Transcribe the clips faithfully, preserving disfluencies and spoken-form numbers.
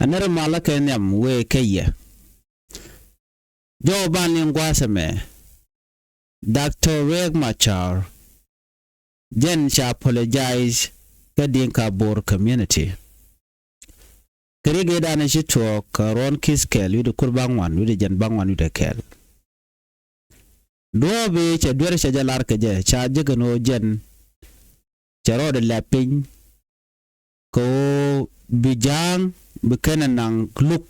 Ɛ nɛr malä kɛ nhiam wëë kä yɛ. Jɔw ban liŋ gua̱a̱th ɛmɛ. Doctor Riek Machar jɛn ca apologize kä Dinka Bor community. Kɛ ri gee danɛ ci tuɔɔk kɛ ruɔ̱n ki̱th kɛl wi̱cdɛ kur bäŋuan wi̱cdɛ jɛn bäŋuan wi̱cdɛ kɛl. Duɔ̱ɔ̱pi cɛ duer cɛ jɛ lar kɛ jɛ ca jek ɛn ɣöö jɛn cɛ rɔɔdɛ lɛp piny kɛ ɣöö bi ja̱a̱ŋ bi kɛn ɛ naŋ luk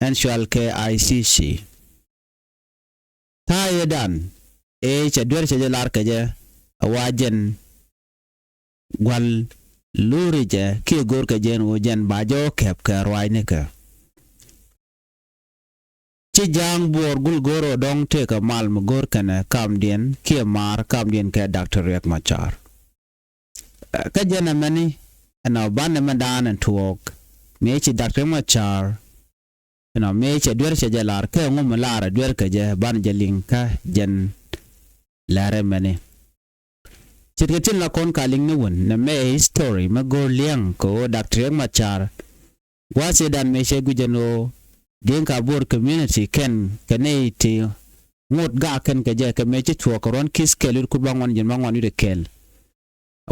ɛn cual kɛ I C C. Ta̱a̱ yɛ dan ëë cɛ duer cɛ jɛ lar kɛ jɛ ɛ wa jɛn gua̱l luri jɛ kiɛ go̱o̱r kɛ jɛ ɛn ɣöö jɛn ba jɛ wä kɛp kɛ ruaacnikɛ. Ci ja̱a̱ŋ buɔɔr gul go̱o̱r ɔ dɔ̱ŋ tëëkɛ mal mi go̱o̱r kɛnɛ kamdiɛn kiɛ maar kamdiɛn kɛ Doctor Riek Machar. Kä jɛn ɛmɛni ɛnɔ banɛ mɛ daanɛ tuɔɔk mëë ci Doctor Riek Machar ɛnɔ mëë cɛ duer cɛ jɛ lar kɛ ŋu mi lar ɛ duer kɛ jɛ banɛ jɛ liŋ kä jɛn lɛr ɛmɛni. Ce̱tkɛ tin la kɔn ka liŋ ni wun nɛ mɛ history mɛ go̱o̱r liɛŋ kɛ ɣöö Doctor Riek Machar gua̱a̱th ëëdan mëë cɛ gui̱c ɛn ɣöö Dinka Bor community kɛn kɛ nɛy ti ŋot gak kɛn kɛ jɛ kɛ mëë ci tuɔɔk kɛ ruɔ̱n ki̱th kɛl wi̱cdɛ kur bäŋuan jɛn bäŋuan wi̱cdɛ kɛl.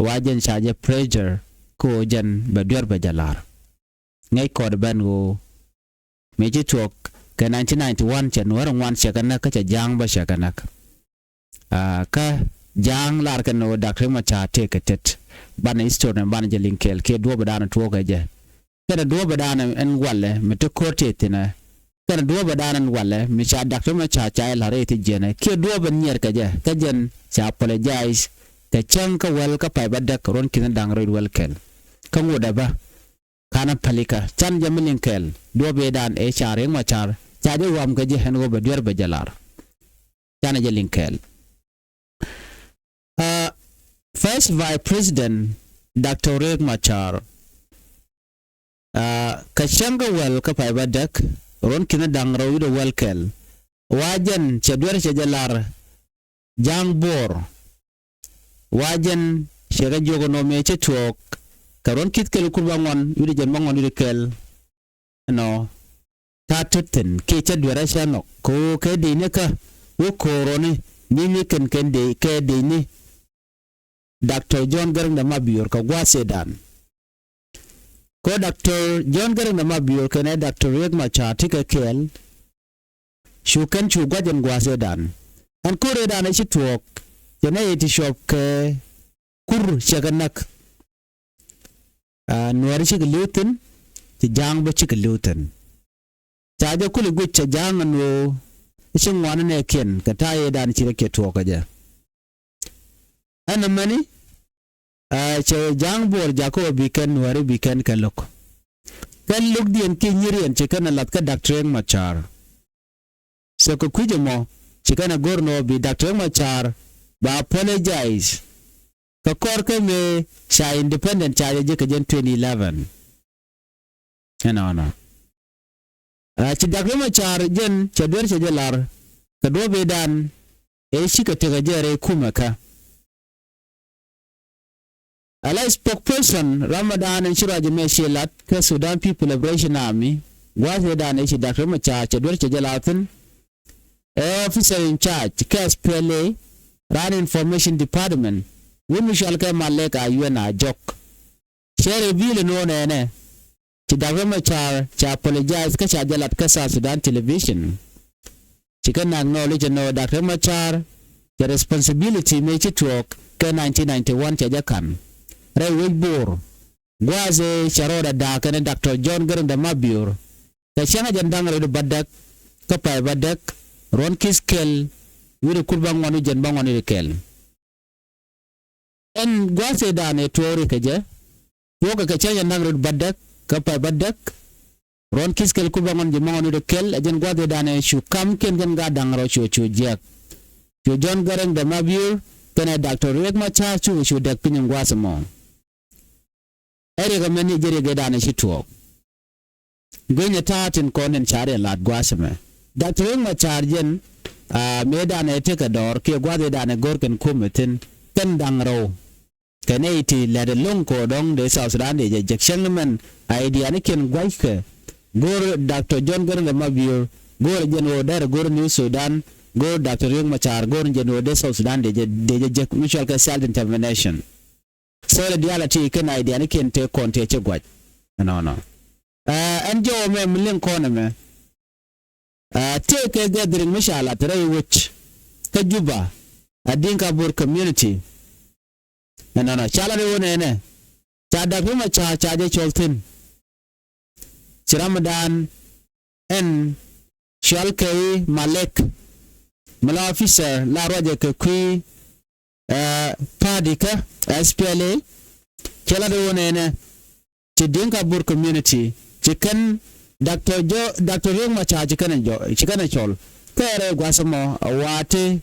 Wa jɛn ca jɛ pressure kä ɣöö jɛn bɛ duer bɛ jɛ lar. Ŋäc kɔɔt ben ɣöö mëë ci tuɔɔk kɛ nineteen ninety one cɛ nuäär ŋuan cɛ kɛ näk kä cɛ ja̱a̱ŋ bä cɛ kɛ näk. Kä ja̱a̱ŋ lar kɛn ɣöö Doctor Riek Machar tëëkɛ tet. Banɛ history ni banɛ jɛ liŋ kɛɛl kiɛ duɔ̱ɔ̱p ɛ daanɛ tuɔɔk kɛ jɛ. Kɛnɛ duɔ̱ɔ̱p ɛ daanɛ ɛn walɛ mi te ko̱r tëë thi̱nɛ. Kɛnɛ duɔ̱ɔ̱p ɛ daanɛ ɛn walɛ mi ca Doctor Riek Machar ca jɛ la̱r rɛy thi̱n jiɛnɛ kiɛ duɔ̱ɔ̱p ɛ nyiɛɛr kɛ jɛ kä jɛn ca apologize kɛ cäŋ kä wäl kä pay bädäk ruɔ̱n ki̱n da̱ŋ rɛy wäl kɛl. Kä ŋot ɛ bä kanɛ pälikä canɛ jɛ mi liŋ kɛɛl duɔ̱ɔ̱p ëëdan ëë ca Riek Machar ca jɛ ɣɔam kɛ jɛ ɛn ɣöö bɛ duer bɛ jɛ lar. Canɛ jɛ liŋ kɛɛl. First Vice President Doctor Riek Machar kɛ cäŋ kä wäl kä pay bädäk ruɔ̱n ki̱n da̱ŋ rɛw wi̱cdɛ wäl kɛl. Wa jɛn cɛ duer cɛ jɛ lar ja̱a̱ŋ Bor. Wa jɛn cɛ kɛ jiök ɛn ɣöö mëë cɛ tuɔɔk kɛ ruɔ̱n ki̱th kɛl kur bäŋuan wi̱cdɛ jɛn bäŋuan wi̱cdɛ kɛl. Ɛnɔ ta̱a̱ tet thi̱n kiɛ cä duer a cä nhɔk kɛ ɣöö kɛ dicni kä wä ko̱o̱rɔni ni ni kɛn kɛn dec kɛ dicni Doctor John Garang de Mabior kɛ gua̱a̱th ëëdan. Kɛ ɣöö Doctor John Garang de Mabior kɛnɛ Doctor Riek Machar ti kɛ kɛɛl. Cu kɛn cu gua̱c ɛn gua̱a̱th ëëdan. Ɛn ko̱r ëëdan ɛ ci tuɔɔk cɛ nɛ yɛ ti cuɔp kɛ kur cɛ kɛ näk. Nuääri cikɛ li̱w thi̱n ci ja̱a̱ŋ bä cikɛ li̱w thi̱n. Ca jɛ kuli guic cɛ ja̱a̱ŋ ɛn ɣöö ci ŋuani nɛɛkiɛn kɛ ta̱a̱ yëëdan ci rɔ kiɛ tuɔɔk kɛ jɛ. Ɛn ɛmɛni cɛ ja̱a̱ŋ Bor jakä ɣöö bi kɛn nuääri bi kɛn kɛ lo̱k. Kɛn lo̱kdiɛn kiɛ nyiriɛn ci kɛn ɛ lath kä Doctor Riek Machar. So kɛ kui̱c ɛmɔ ci kɛn ɛ go̱r nɔ bi Doctor Riek Machar ba apologize. Kɛ kɔr kä mëë ca independent ca jɛ jek kɛ jɛn twenty eleven. Ɛnɔnɔ. Ci Doctor Riek Machar jɛn cɛ duer cɛ jɛ lar kɛ duɔ̱ɔ̱p ëëdan ëë cikɛ tekɛ jɛ rɛy kumɛ kä. Ala spokesperson Ramadan in ci ruac ɛmɛ ci lat kä Sudan People Liberation Army gua̱a̱th ëëdan ëë ci Doctor Riek Machar cɛ duer cɛ jɛ lar thi̱n. Ɛ officer in charge kä S P L A raan information department wun mi cual kɛ Malek Ayuen Ajok. Cɛ reveal ni wä nɛnɛ ci Doctor Riek Machar ca apologize kä ca jɛ lat kä South Sudan Television. Ci kɛn acknowledge ɛn ɣöö Doctor Riek Machar cɛ responsibility mëë ci tuɔɔk kɛ nineteen ninety one cɛ jɛ ka̱n rɛy wec Bor. Gua̱a̱th ëë cɛ rɔɔdɛ da̱a̱k kɛnɛ Doctor John Garang de Mabior kɛ cäŋ a jɛn da̱ŋ rɛw bädäk kä pay bädäk ruɔ̱n ki̱th kɛl wi̱cdɛ kur bäŋuan wi̱cdɛ jɛn bäŋuan wi̱cdɛ kɛl. Ɛn gua̱a̱th ëëdan ëë tuɔɔk ri kɛ jɛ tuɔɔkɛ kɛ cäŋ a jɛn da̱ŋ rɛw bädäk kä pay bädäk ruɔ̱n ki̱th kɛl kur bäŋuan jɛn bäŋuan wi̱cdɛ kɛl. Ɛ jɛn gua̱a̱th ëëdan ëë cu kamkiɛn kɛn gaat da̱ŋ rɛw cu cu jiääk. Cu John Garang de Mabior kɛnɛ Doctor Riek Machar cukɛ cu däk piny ɛn gua̱a̱th ɛmɔ. Ɛ riɛk ɛmɛni jɛ riɛk ëëdan ëë ci tuɔɔk. Guinyɛ ta̱a̱ tin kɔn in ca riɛn la̱t gua̱a̱th ɛmɛ. Doctor Riek Machar jɛn mëëdan ëë tekɛ dɔɔr kiɛ gua̱a̱th ëëdan ëë go̱r kɛn kumɛ thi̱n kɛn da̱ŋ rɛw. Kɛn ëë ti lɛt ɛlɔ̱ŋ kɛ ɣöö dɔ̱ŋ dee South Sudan dee jɛ jek cäŋ ni mɛn a idianikiɛn gua̱ckɛ Go̱o̱r Doctor John Garang de Mabior, go̱o̱r jɛn ɣöö derɛ go̱o̱r New Sudan, go̱o̱r Doctor Riek Machar, go̱o̱r jɛn ɣöö dee South Sudan dee jɛ, dee jɛ jek, mi cɔal kɛ self determination. So dee diaal a ti kɛn idea ni kiɛn tëë kɔn tëë ci guac. Ɛnɔnɔ. Ɛn jɔwä mɛ mi liŋ kɔn ɛmɛ. Tëë kɛ gathering mi ca lat rɛy wec kä Juba, a Dinka Bor community. Ɛnɔnɔ ca lat rɛy wec nɛnɛ. Ca Doctor Machar ca jɛ cɔl thi̱n. Ci ramdan ɛn cɔal kɛ Malek, mi la officer la ruacɛ kɛ kui̱ party kä S P L A. Cɛ lat rɛy wec nɛnɛ. Ci Dinka Bor community ci kɛn Doctor Jo, Doctor Riek Machar ci kɛn jɔ, ci kɛn cɔl. Kɛ rɛy gua̱th mɔ a wa̱a̱ ti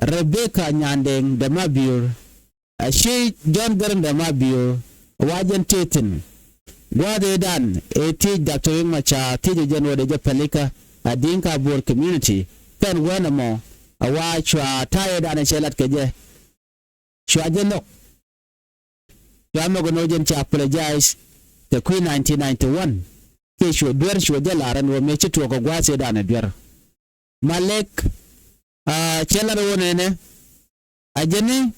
Rebecca Nyandeng de Mabior, a ci John Garang de Mabior, a wa̱a̱ jɛn tëë thi̱n. Gua̱a̱th ëëdan ëë thiec Doctor Riek Machar thiec jɛn wä dee jɛ pälikä a Dinka Bor community. Kɛn wänɛ mɔ a wa̱a̱ cua ta̱a̱ ëëdan ëë cɛ lat kɛ jɛ. Cua jɛ nhɔk. Cua mɛ kɛ nɔ jɛn ca apologize kɛ kui̱ nineteen ninety-one. Kiɛ cuɛ duer cuɛ jɛ lar ɛn ɣöö mëë ci tuɔɔk kɛ gua̱a̱th ëëdan ɛ duer. Malek, cɛ lat ɣöö nɛnɛ a jɛn ni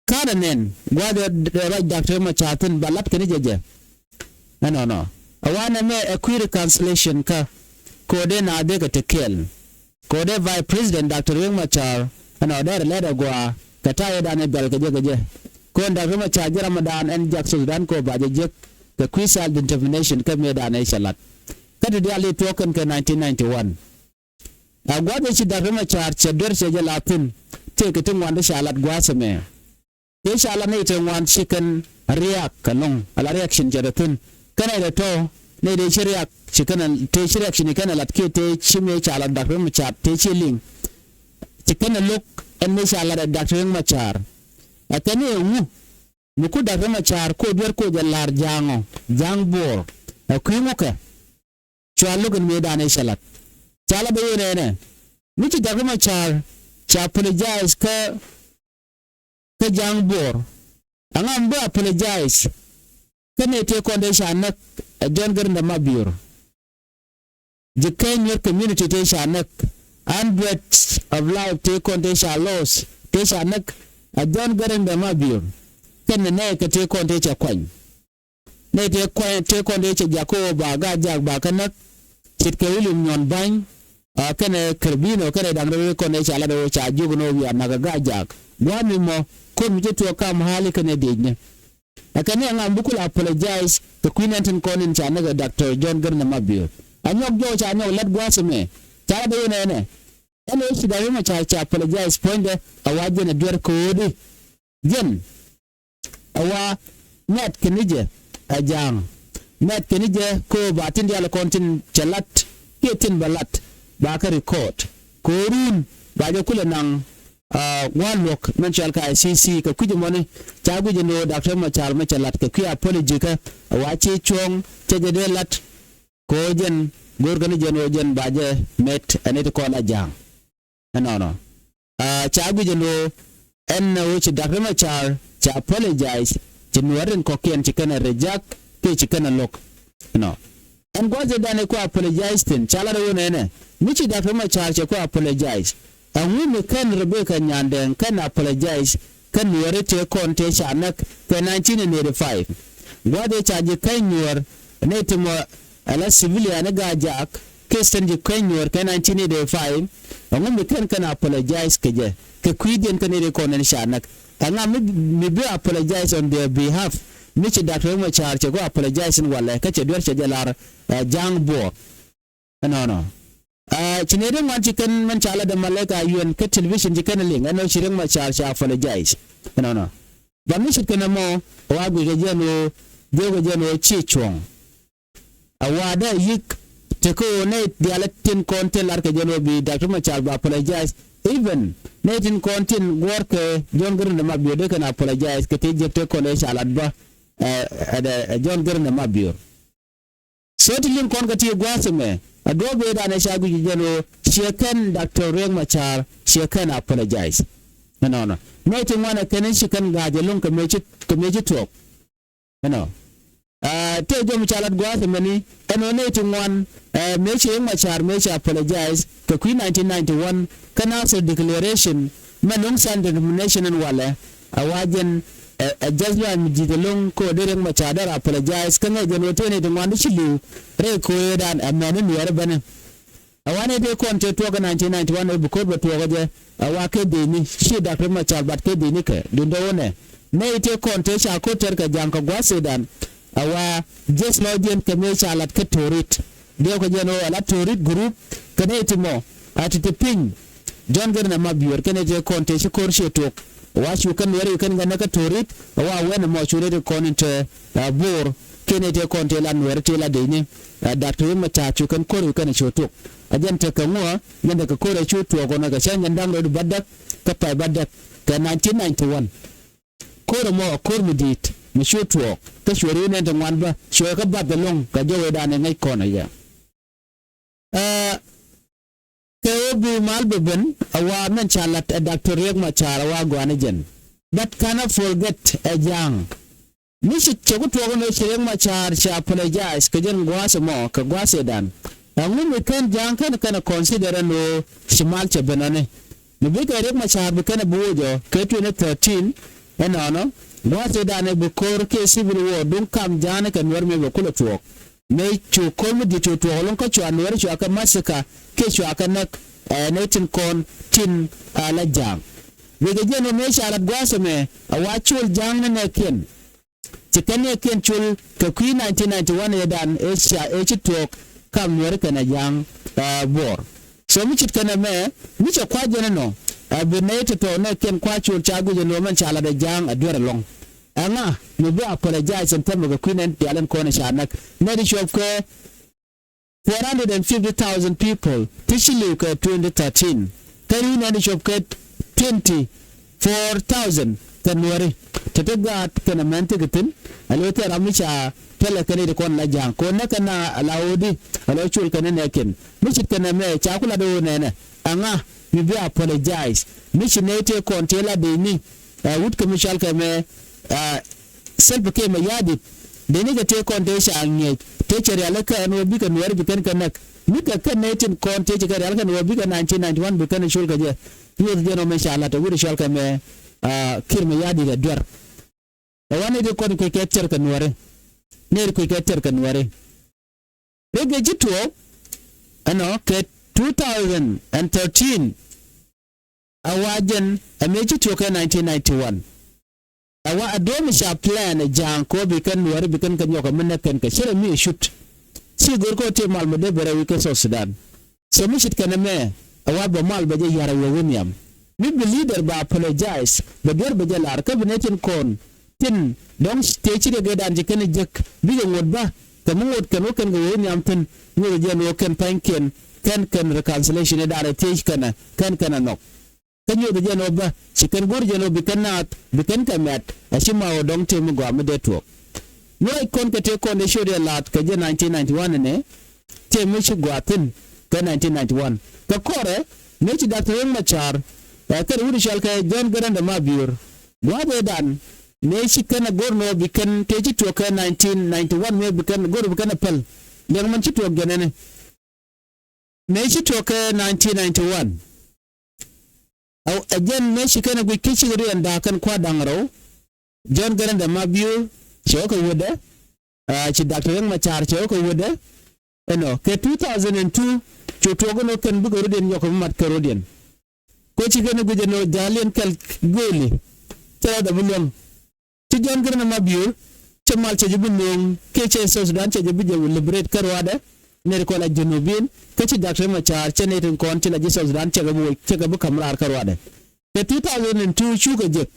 ka̱n ɛ nɛn gua̱a̱th ëë ruac Doctor Machar thi̱n ba lat kɛn jɛ jɛ. Ɛnɔnɔ a wanɛ mɛ ɛ kui̱ reconciliation kä ko̱dɛ na dee kɛ ti kɛɛl. Ko̱dɛ Vice President Doctor Riek Machar ɛnɔ dee rɛ lɛt ɛ gɔaa kɛ ta̱a̱ ëëdan ɛ bɛl kɛ jɛ kɛ jɛ. Ko̱n Doctor Machar ji̱ ramdan ɛn jak South Sudan kɛ ɣöö ba jɛ jek kɛ kui̱ self determination kä mëëdan ëë cɛ lat. Kä ti diaal i̱ tuɔɔk kɛn kɛ nineteen ninety-one. A gua̱th ëë ci Doctor Machar cɛ duer cɛ jɛ la thi̱n. Tëëkɛ ti ŋuan ti ca lat gua̱a̱th ɛmɛ. Tëë ca lat nɛy tëë ŋuan ci kɛn riak kɛ lo̱ŋ ala reaction cɛ rɛ thi̱n. Kɛnɛ rɛ tɔ̱ nɛy tëë ci riak ci kɛn tëë ci reaction ci kɛn ɛ lat kiɛ tëë ci mëë ca lat Doctor Machar tëë ci liŋ. Ci kɛn ɛ lo̱k ɛn mëë ca lat ɛ Doctor Machar. Ɛ kɛn ëë ŋu mi ku Doctor Machar ko duer ko jɛ lar ja̱a̱ŋɔ ja̱a̱ŋ Bor ɛ kui̱ ŋu kɛ. Cua lo̱k in mëëdan ëë cɛ lat. Ca lat ɛ ɣöö nɛnɛ mi ci Doctor Machar ca apologize kä kä ja̱a̱ŋ Bor. Ɛŋa mi bi apologize kä nɛy tëë kɔn tëë ca näk ɛ John Garang de Mabior. Ji̱ Keny Nuer community tëë ca näk, hundreds of life tëë kɔn tëë ca loss tëë ca näk ɛ John Garang de Mabior. Kɛn nɛ nɛy kɛ tëë kɔn tëë cɛ kuany. Nɛy tëë kuany tëë kɔn tëë cɛ jak kä ɣöö ba Gaa-jaak ba kä näk. Ce̱tkɛ William Nyuɔn Bany, a kɛnɛ Kɛrbino kɛnɛ da̱ŋ rɛw kɔn tëë ca lat ɣöö ca jiök ni ɣöö wiaa näk ɛ Gaa-jaak. Gua̱a̱th mi mɔ ko̱r mi ci tuɔɔk kam hali kɛnɛ diecni. Ɛ kɛn ni ɛŋa mi bi kul apologize kɛ kui̱ nɛn tin kɔn in ca näk ɛ Doctor John Garang de Mabior. A nyɔk jɔw ca nyɔk lat gua̱a̱th ɛmɛ. Ca lat ɛ ɣöö nɛnɛ. Ɛn ɣöö ci Doctor Machar ca apologize puɔ̱nydɛ a wa jɛn ɛ duer ko̱o̱di. Jɛn ɛ wa mɛt kɛn ni jɛ ɛ ja̱a̱ŋ. Mɛt kɛn ni jɛ ko̱o̱ ba tin diaal kɔn tin cɛ lat kiɛ tin bɛ lat ba kä record. Ko̱o̱run ba jɛ kulɛ naŋ a gua̱a̱r luɔ̱k mɛn cɔal ka I C C kɛ kui̱c ɛmɔni. Ca guic ɛn ɣöö Doctor Machar mɛ cɛ lat kɛ kui̱ apology kä a wa ci cuɔ̱ɔ̱ŋ cɛ jɛ dee lat. Kɛ ɣöö jɛn go̱o̱r kä ni jɛn ɣöö jɛn ba jɛ mɛt ɛ nɛy ti kɔn a ja̱a̱ŋ. Ɛnɔnɔ. A ca guic ɛn ɣöö ɛn ɛ ɣöö ci Doctor Machar ca apologize ci Nuäär tin kɔ̱kiɛn ci kɛn ɛ reject kiɛ ci kɛn ɛ lo̱k. Ɛnɔ. Ɛn gua̱th ëëdan ɛ ku apologize thi̱n ca lat ɛ ɣöö nɛnɛ mi ci Doctor Machar cɛ ku apologize. Ɛŋu mi kɛn Rebecca Nyandɛŋ kɛn apologize kɛn Nuääri tëë kɔn tëë ca näk kɛ nineteen eighty-five. Gua̱th ëë ca ji̱ kɛn Nuäär nɛy ti mɔ ala civilian i̱ Gaa-jaak kiɛ thin ji̱ kɛn Nuäär kɛ nineteen eighty-five. Ɛŋu mi kɛn kɛn apologize kɛ jɛ kɛ kui̱diɛn kɛn nɛy ti kɔn ɛn ca näk. Ɛŋa mi, mi bi apologize on their behalf mi ci Doctor Riek Machar cɛ ku apologize in walɛ kä cɛ duer cɛ jɛ lar ɛ ja̱a̱ŋ Bor. Ɛnɔnɔ. Ɛ ci nɛy ti ŋuan ci kɛn mɛn ca lat dämalikɛ a yuen kä television ci kɛn liŋ ɛn ɣöö ci Riek Machar ca apologize. Ɛnɔnɔ. Ba mi ce̱tkɛ nɛmɔ ɣöö a guic kɛ jɛn ɣöö jiökɛ jɛn ɣöö ci cuɔ̱ɔ̱ŋ. A wa̱a̱ dee yi̱k tekä ɣöö nɛy diaal tin kɔn tin lar kɛ jɛn ɣöö bi Doctor Machar ba apologize. Even nɛy tin kɔn tin guɔ̱ɔ̱r kɛ John Garang de Mabior dee kɛn apologize kɛ ti jiäk tëë kɔn ëë ca lat bä ɛ, ɛ, ɛ John Garang de Mabior. So ti liŋ kɔn kä ti gua̱a̱th ɛmɛ a duɔ̱ɔ̱p ëëdan ɛ ca guic jɛn ɣöö ciɛ kɛn Doctor Riek Machar ciɛ kɛn apologize. Ɛnɔnɔ. Nɛy ti ŋuan ɛ kɛn ci kɛn ga̱a̱c ɛlɔ̱ŋ kɛ mëë ci, kɛ mëë ci tuɔɔk. Ɛnɔ. Tëë jɔm ca lat gua̱a̱th ɛmɛni ɛn ɣän nɛy ti ŋuan. Mëë ci Riek Machar mëë ca apologize kɛ kui̱ nineteen ninety-one kä Nasir declaration mɛ no̱ŋ self determination ɛn walɛ. A wa jɛn ɛ jɛth lua̱a̱ny mi ji̱th ɛlɔ̱ŋ kä ɣöö dee Riek Machar dee rɔ apologize kä ŋäc jɛn ɣöö tëë nɛy ti ŋuan di ci li̱w rɛy ko̱o̱ydan ɛmɛni nuɛɛri bɛnɛ. A wa nɛy tëë kɔn tëë tuɔɔk kä nineteen ninety-one ɛ bi ko̱r bɛ tuɔɔk ɛ jɛ. A wa kɛ dhini ci Dak Riek Machar bat kɛ dhini kɛ duundɛ wunɛ nɛy tëë kɔn tëë ca ko̱r tɛr kɛ ja̱a̱ŋ kɛ gua̱a̱th Sudan. A wa jɛth lɔcdiɛn kɛ mëë ca lat kä Torit. Diɛw kɛ jɛn ɣöö a la Torit group kɛ nɛy ti mɔ a ti ti piny. Jɔ̱ɔ̱n gɛr nɛ ma biöör kɛ nɛy tëë kɔn tëë ci ko̱r ciɛ tuɔɔk. A wa cu kɛn nuɛɛri kɛn kɛ nɛ kä Torit a wa wɛn ɛmɔ cu nɛy tëë kɔn in te Bor kɛ nɛy tëë kɔn tëë la nuɛɛri tëë la dhini. Dak Riek Machar cu kɛn ko̱r kɛn ciɛ tuɔɔk. A jɛn tekɛ ŋuɔ jɛn tekɛ ko̱r ɛ cu tuɔɔk kɔn kɛ cäŋ jɛn da̱ŋ rɛw bädäk kä pay bädäk kɛ nineteen ninety-one. Ko̱r ɛmɔ a ko̱r mi di̱i̱t mi cu tuɔɔk kä cuɛ ri̱w nɛn ti ŋuan bä cuɛ kä bath ɛlɔ̱ŋ kɛ jɔwɛdan ɛ ŋäc kɔn ɛ yɛ. Kɛ ɣöö bi mal bɛ ben a wa mɛn ca lat ɛ Dak Riek Machar a wa gɔaa ni jɛn. But cannot forget ɛ ja̱a̱ŋ. Mi ci cɛ ku tuɔɔk ni ci Riek Machar ca apologize kɛ jɛn gua̱a̱th ɛmɔ kɛ gua̱a̱th ëëdan. Ɛŋu mi kɛn ja̱a̱ŋ kɛn kɛn ɛ consider ɛn ɣöö ci mal cɛ ben ɔni. Mi bikɛ Riek Machar bi kɛn ɛ bi wocɔ kɛ twenty thirteen ɛnɔnɔ gua̱a̱th ëëdan ɛ bi ko̱r kɛ civil war duŋ kam ja̱a̱ŋ kɛ nuɛr mi bɛ kulɛ tuɔɔk. Mëë cu ko̱r mi di̱t cu tuɔɔk ɛlɔ̱ŋ kä cua nuɛr cua kɛ massacre kiɛ cua kɛ näk ɛ nɛy tin kɔn tin a la ja̱a̱ŋ. Bikɛ jɛn ɣöö mëë ca lat gua̱a̱th ɛmɛ a wa col ja̱a̱ŋ ni nɛɛkiɛn. Ci kɛn ni kiɛn col kɛ kui̱ nineteen ninety-one ëëdan ëë ca ëë ci tuɔɔk kam nuɛri kɛnɛ ja̱a̱ŋ Bor. So mi cit kɛnɛ mɛ mi cɛ kua̱c jɛn ɛnɔ ɛ bi nɛy tɔ̱tɔ̱ nɛ kiɛn kua̱c col ca guic ɛn ɣöö mɛn ca lat ɛ ja̱a̱ŋ ɛ duer ɛlɔ̱ŋ. Ɛŋa mi bi apologize ɛn täämɛ kɛ kui̱ nɛn diaal ɛn kɔn ɛ ca näk nɛy ti cuɔp kɛ four hundred and fifty thousand people ti ci li̱w kɛ twenty thirteen. Kä ri̱w nɛn ti cuɔp kɛ twenty four thousand kɛ nuɔri. Te te gaat kɛnɛ mɛn ti kɛ thi̱n a li̱w thil ram mi ca pɛlɛ kɛn i̱ ti kɔn la ja̱a̱ŋ kɔn nɛ kɛn a la ɣöödi a la col kɛn nɛ nɛɛkiɛn. Mi cit kɛnɛ mɛ ca ku lat ɣöö nɛnɛ ɛŋa mi bi apologize mi ci nɛy tëë kɔn tëë la dee ni ɛ wut kɛ mi cɔal kɛ mɛ ɛ Salva Kiir Mayardit. Dee ni kɛ tëë kɔn tëë ca ŋi̱eec tëë cɛ rialikä ɛn ɣöö bikɛ nuɛɛri bi kɛn kɛ näk. Mi kɛ kɛn nɛy tin kɔn tëë cɛ kɛ rialikä ɛn ɣöö bikɛ nineteen ninety-one bi kɛn col kɛ jɛ. Nyuɔth jɛn ɣöö mɛ ca la̱t ɛ wut cɔal kɛ mɛ ɛ Kiir Mayardit ɛ duer. Ɛ wa nɛy ti kɔn kui̱ kɛ thɛr kɛ nuɛɛri. Nɛy ti kui̱ kɛ thɛr kɛ nuɛɛri. Rɛy kɛ ci tuɔɔk ɛnɔ kɛ two thousand and thirteen. A wa jɛn ɛ mëë ci tuɔɔk kɛ nineteen ninety-one. A wa a duɔ̱ɔ̱p mi ca plan ɛ ja̱a̱ŋ kɛ ɣöö bi kɛn nuɔ̱ɔ̱ri bi kɛn kɛ nyɔk ɛ mi näk kɛn kɛ cärɛ mi ɛ cut. Ci go̱r kɛ ɣöö tëë mal mi dee bɛ rɛw wi̱c kä South Sudan. So mi cit kɛn ɛmɛ a wa bɛ mal bɛ jɛ ya̱r ɛ wee wi̱i̱ nhiam. Mi bi leader ba apologize bɛ duer bɛ jɛ lar kä bi nɛy tin kɔn tin dɔ̱ŋ tëë ci riɛk ëëdan ci kɛn ɛ jek bikɛ ŋot bä kɛ mi ŋot kɛn wä kɛn kɛ wee nhiam thi̱n. Ŋot ɛ jɛn wä kɛn pa̱nykiɛn kɛn kɛn reconciliation ëëdan ɛ thiec kɛn ɛ kɛn kɛn ɛ nhɔk. Kä nyuɔth ɛ jɛn wä bä ci kɛn go̱r jɛn wä bi kɛn naath bi kɛn kɛ mɛt a ci ma wä dɔ̱ŋ tëë mi gɔaa mi dee tuɔɔk. Mi ruac kɔn kɛ tëë kɔn dee ciöt yɛ la̱a̱t kɛ jɛ nineteen ninety-one ɛnɛ. Tëë mi ci gɔaa thi̱n kɛ nineteen ninety-one kɛ kɔrɛ mëë ci Dak Riek Machar ɛ kɛn wut cɔal kɛ John Garang de Mabior. Gua̱a̱th ëëdan mëë ci kɛn a go̱r nɔ bi kɛn tëë ci tuɔɔk kɛ nineteen ninety-one mëë bi kɛn go̱r bi kɛn a päl. Liɛŋ mɛn ci tuɔɔk jɛn ɛnɛ. Mëë ci tuɔɔk kɛ nineteen ninety-one. Ɛ jɛn mëë ci kɛn a guic kä cik riɛn da̱a̱k kɛn kua̱r da̱ŋ rɛw. John Garang de Mabior cɛ wä kɛ wädɛ. Ci Dak Riek Machar cɛ wä kɛ wädɛ. Ɛnɔ kɛ two thousand and two cu tuɔɔk ɛn wä kɛn bikɛ rɔ̱diɛn yɔk kɛ bi mat kɛ rɔ̱diɛn. Ko ci kɛn a guic ɛn wä ja̱a̱liɛn kɛl gööli. Cɛ rɔ̱dɛ bi luäŋ. Ci John Garang de Mabior cɛ mal cɛ jɛ bi nööŋ kiɛ cɛ South Sudan cɛ jɛ bi jɛ liberate kä ruaadɛ. Nɛy ti kɔn la Junubin kä ci Dak Riek Machar cɛ nɛy tin kɔn ci la ji̱ South Sudan cɛ kɛ bi woc cɛ kɛ bi ka̱m raar kä ruaadɛ. Kɛ two thousand and two cukɛ jek.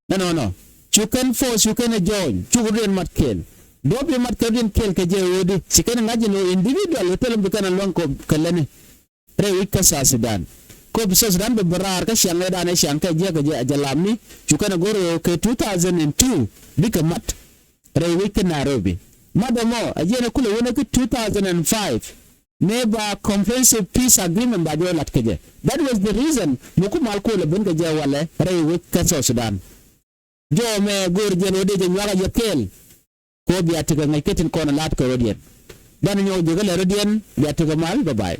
Ɛnɔnɔ cu kɛn force cu kɛn ɛ join cuk rɔ̱diɛn mat kɛɛl. Duɔ̱p bi mat kɛ rɔ̱diɛn kɛɛl kɛ jɛ ɣöödi ci kɛn ɛ ŋa̱c ɛn ɣöö individual ɣöö thilɛ bi kɛn ɛ luäŋ kɛ kɛ lätni. Rɛy wec kä South Sudan. Kop South Sudan bɛ bɛ raar kä ciaŋ ëëdan ɛ ciaŋ kɛ jiäk kɛ jɛ a jɛ lamni. Cu kɛn a go̱r ɣöö kɛ two thousand and two bikɛ mat. Rɛy wec kä Nairobi. Mat ɛmɔ a jiɛn ɛ kulɛ wänɛ kä two thousand and five. Mëë ba comprehensive peace agreement ba jɛ wä lat kɛ jɛ. That was the reason mi ku mal kuɔlɛ ben kɛ jɛ walɛ rɛy wec kä South Sudan. Jɔmɛ go̱o̱r jɛn wä dee jɛ nyuak a jɛ kɛɛl. Kɛ ɣöö bia tekɛ ŋäc kä tin kɔn a la̱t kɛ rɔ̱diɛn. Banɛ nyɔk jiök kä lɛ rɔ̱diɛn, bia tekɛ mal, bye bye.